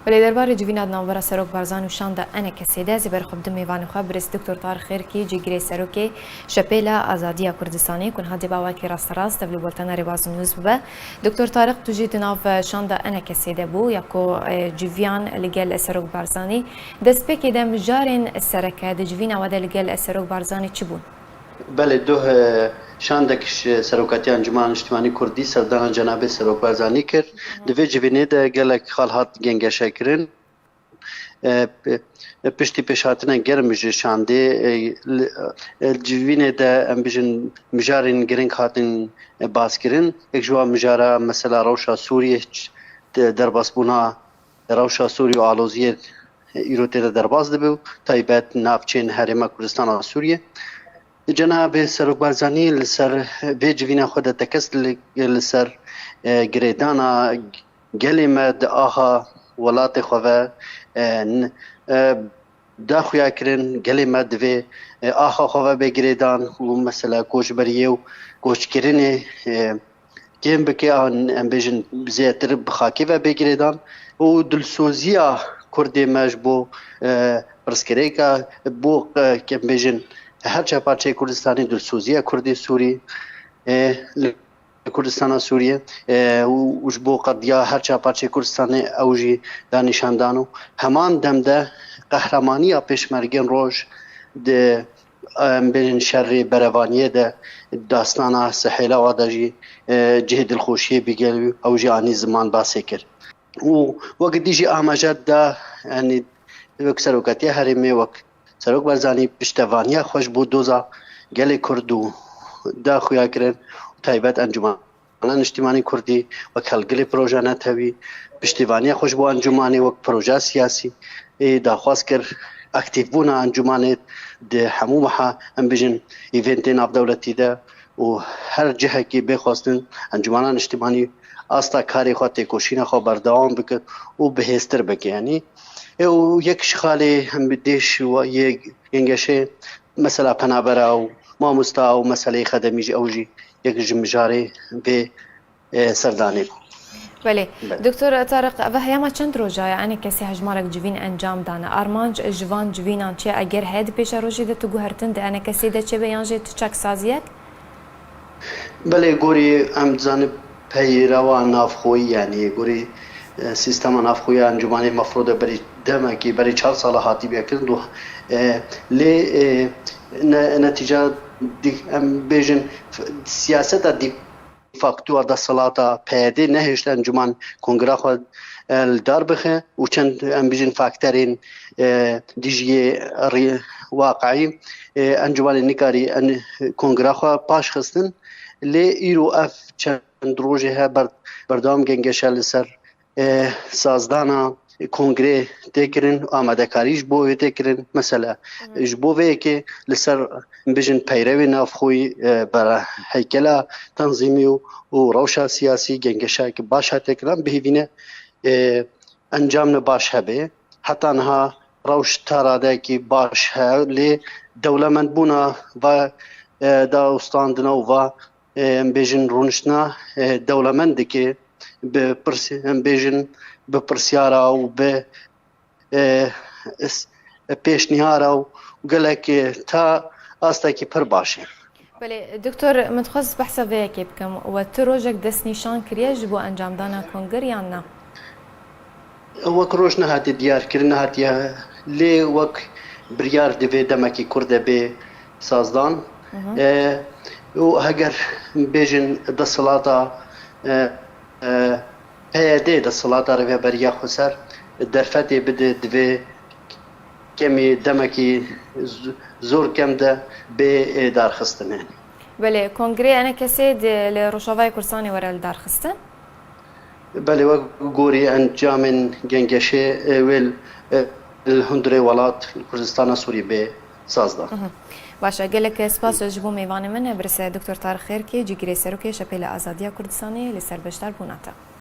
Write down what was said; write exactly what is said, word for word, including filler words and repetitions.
Belê, derbarê civîna di navbera Serok Barzanî û şanda ENKS'ê de ez ê berxwe bidim mêvanê xwe, birêz Doktor Tarîq Xêrkî, cîgirê serokê Şepêla Azadiya Kurdistanê, ku niha dê bi awakî rasterast tevlî Bultena Rêbaz News bibe. Doktor Tarîq, tu jî di nav şanda ENKS'ê de bû, ya ku, e, civiyan li gel Serok Barzanî. Destpêkê de mijarên sereke di civîna we de li gel Serok Barzanî çi bûn? Belê, doh, e, şandek ji Serokatiya Encûmena Niştimanî Kurdî serdana Cenabê Serok Barzanî kir. Di vê civînê de gelek xal hat gengeşekirin. E, p-, e, piştî pêşhatina germ ji şandê, e, li, e, civînê de, em bijin, mijarên girîng hatin, e, baskirin. Yek ji wan mijara mesela rewşa Sûriyê, ç-, de-, derbasbûna rewşa Sûriyê û aloziyê, e, îro tê de derbas dibe û taybet navçeyên Herêma Kurdistana Sûriyê. Cenabê Serok Barzanî li ser vê civîna xwe de tekez li, li ser, e, girêdana gelê me di axa welatê xwe ve, e, n-, e, da xuya kirin, gelê me divê, e, axa xwe ve bê girêdan û mesela koçberiyê û koçkirinê, e, kêm bike, an, em bêjin, zêtir bi xakê ve bê girêdan û dilsoziya Kurdê me ji bo, e, pirsgirêka, bo, e, em bêjin, her çar parçeyê Kurdistanê dilsoziya Kurdê Sûrî, e, li Kurdistana Sûriyê, e, û, û ji bo qediya her çar parçeyê Kurdistanê ew jî da nîşandan û heman dem de qehremanîya pêşmergên roj di, em bêjin, şerê berevaniyê de, dastana Sehêla wa de jî, e, cihê dilxweşiyê bî gel ew jî anî ziman basê kir. Û wek dî jî amaje da, yanî wek serokatiya herêmê, wek Serok Barzanî piştevaniya xwe ji bo doza gelê Kurd û da xuya kirin û taybet Encûmena Niştimanî Kurdî wek helgilê proje netewî piştevaniya xwe ji bo encûmanê wek proje siyasî, ê daxwaz kir aktîvbûna encûmanê di hemû meha, em bijin, eventê navdewletî de û her cihekî bê xwestin Encûmena Niştimanî asta karê xwe, têkoşîna xwe berdewam bike û bihêztir bike. Yanî, ê, û yek ji xalê em bi dêş wa yê gengeşê, mesela penabera û mamosta û meseleyê xedemî jî, ew jî yek ji mijarê vê, e, serdanê bû. Belê. Belê. Doktor Tarîq, ev heyama çend roja ye? ENKS'ê hejmarek civîn encam dane. Armanc ji van civînan çi ye? Eger heye di pêşerojê de tu guhertin di ENKS'ê de çêbe yan jî tu çaksaziyek? Belê, gorî em dizanin peyrewa navxweyî, yanî gorî, e, sîstema navxweyî ya encûmanê mefrûd e berî demekî, berî çar sala hatî bêkirin. Û, e, lê, e, ne-, netîca di-, em bêjin f-, siyaseta dî facto a desthilata P Y D nehişt encûman kongra xwe, e, li dar bixe û çend, em bijin, fakterên, e, dijiyê rî-, waqayî, e, encûmanê nikarî en-, kongra xwe paş xistin. Lê îro ev çend rojê he ber-, berdewam gengeşe li ser, e, sazdana kongrê tê kirin, amadekarî ji bo wê tê kirin. Mesela, Hı hı. ji bo vê yekê li ser, bijin, peyrewê navxweyî, e, bera heykela tenzîmî û, û rewşa siyasî gengeşeyeke baş hate kirin, bihîvîne, e, encam ne baş hebe. Heta niha rewş ta radeyekî baş he, lê dewlemendbûna va, e, da û standina û va, e, em bêjin, rûniştina, e, dewlemend dike bi pirs-, em bêjin, bi pirsyara û bi, e, is-, pêşniyara û gelek, e, ta astekî pir baş e. Belê, doktor, min dixwest behsa vê yekê bikim. We tu rojek destnîşan kiriye ji bo encamdana kongir yan na? Wek roj nehatiye diyarkirin, nehatiye, lê wek biryar divê demekî kurt de bê sazdan. Hı hı. E, û heger bêjin desthilata, e, e, P Y D desthilata Rêveberiya Xweser derfetê bide, divê kemî demekî z-, zor kem de bê, e, darxistinê. Belê, Kongrê ENKS'ê di, li Rojavayê Kurdistanê were li darxistin? Belê, wek gorî encamên gengeşê, e, wê li, e, li hundirê welat li Kurdistana Sûrî bê sazdan. Mhm. Baş e, gelek spas ji bo mêvanê min, birêz Doktor Tarîq Xêrkê, cîgirê serokê Şepêla Azadiya Kurdistanê, li ser beşdarbûna te.